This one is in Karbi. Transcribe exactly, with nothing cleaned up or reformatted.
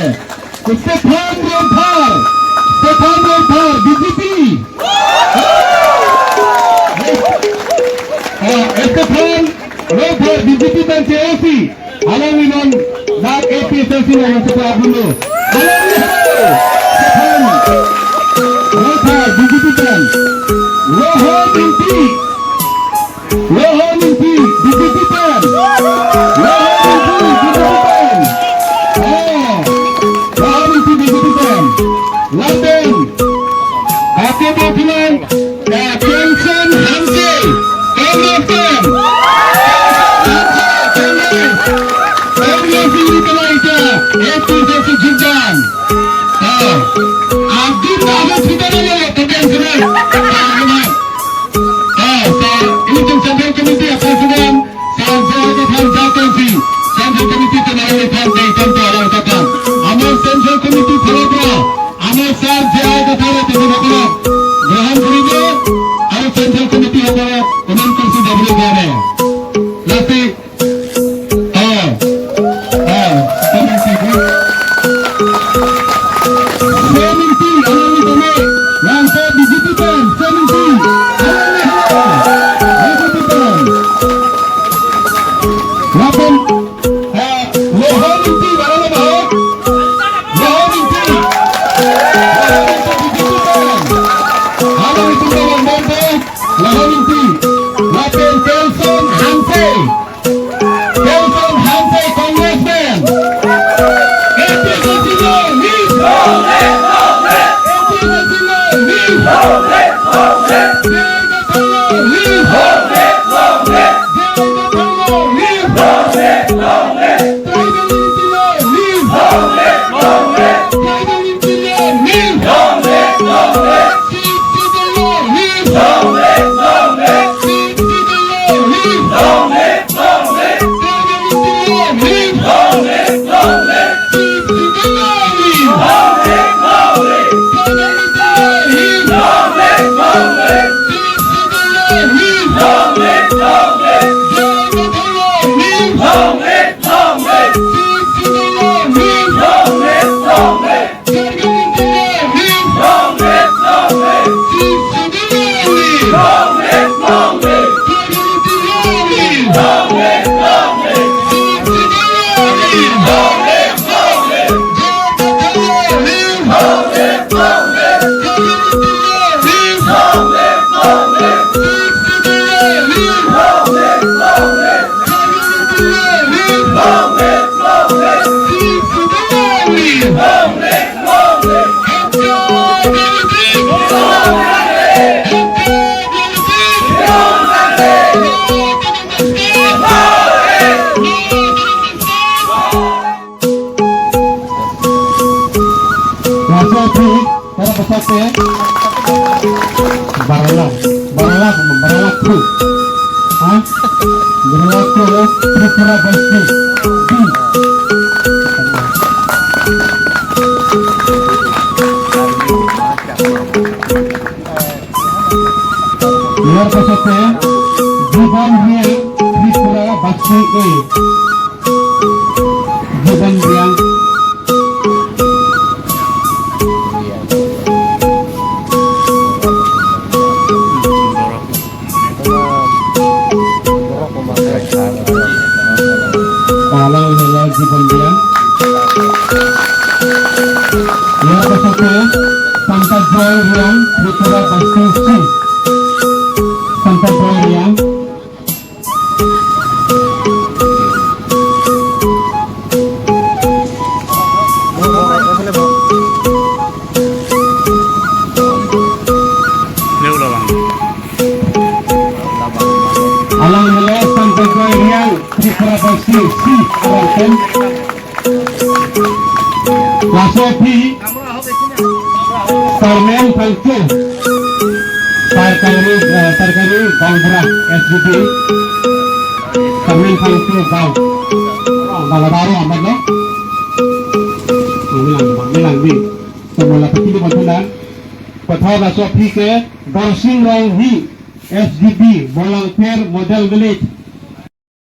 Stephen Rongphar, Stephen Rongphar, B J P. Ah, Stephen Rongphar, B J P pen che-osi. Alangli non dak A P H L C along sekolah dulu. Alangli ho, Stephen Rongphar, B J P pen. Rohon Ingti. Rohon Ingti, B J P pen. Rohon Ingti, B J P pen. Oh, Rohon Ingti, B J P pen. Lapen, Akebo Philan, eh, Pension Hanse, Congress pen. Pension Hanse, Congress. Congress ini kena ita, A P H L C jogdan. Oh, Abdul Baha sudah lama, tapi yang kena. Ah, kena. Ah, sir, ini tim Central Committee apa sudah? Sir, saya ke Sir Jatun Singh, Central Committee ke Narayan Khan, Dei Tonto, Alang Takam. Amar Central Committee tharok ra, amar Sir J I Kathar, Tejin Kathar, Graham Kurido, aru Central Committee hokoro, Umang Kursi W Gare. Lasi, Oh, oh, seventy, seventy, alangli tame, langso B J P pen, seventy, alangli ho, B J P pen. Lapen, eh, Rohon Ingti, barang apa ho? Rohon Ingti. Rohon Ingti, B J P pen. Alangli tum barang apa? Rohon Ingti. Lapen Pension Hanse. Pension Hanse, Congress pen. A P H L C long live! A P H L C long live! J I Kathar long live! J I Kathar long live! Tribal unity long live! Tribal unity long live! Sixth Schedule long live! Sixth Schedule long live! Long live, long live. Tribal unity long live. Long live, long live. Sixth Schedule long live. Long live, long live. Tribal unity long live. Long live, long live. Sixth Schedule long live. Long live, long live. J I Kathar long live. Long live, long live. Sixth Schedule long live. Long live, long live. Tribal unity long live! Long live, long live! Sixth Schedule long live! Long live, long live! Tribal unity long live! Long live, long live! Sixth Schedule long live! Long live, long live! J I Kathar long live! Long live, long live! Tribal unity long live! Long live, long live! Sixth Schedule long live! Long live, long live! Tribal unity long live! Long live, long live! Sixth Schedule long live! Long live! Laso aphi, para pasate, baralak, baralak, baralak thu. Ha? Baralak thu, Tripura Basti. Di. Lar pasate, Jibon Reang, Tripura Basti A. Jibon Reang. Alang hela Jibon Reang. Lar pasate Santa Joy Reang, Tripura Basti C. Santa Joy Reang. Alang hela Santa Joy Reang, Tripura Basti C, arangken. Laso aphi, Sarmen Phangcho, Sarkari, eh, Sarkari Gaonbura, S G B, Sarmen Phangcho Gaon. Bala baru amat lo. Milang, milang di. Semula peti di Banthunan. Pathar laso aphi ke, Dorsing Ronghi, S G B, Bolangpher Model Village,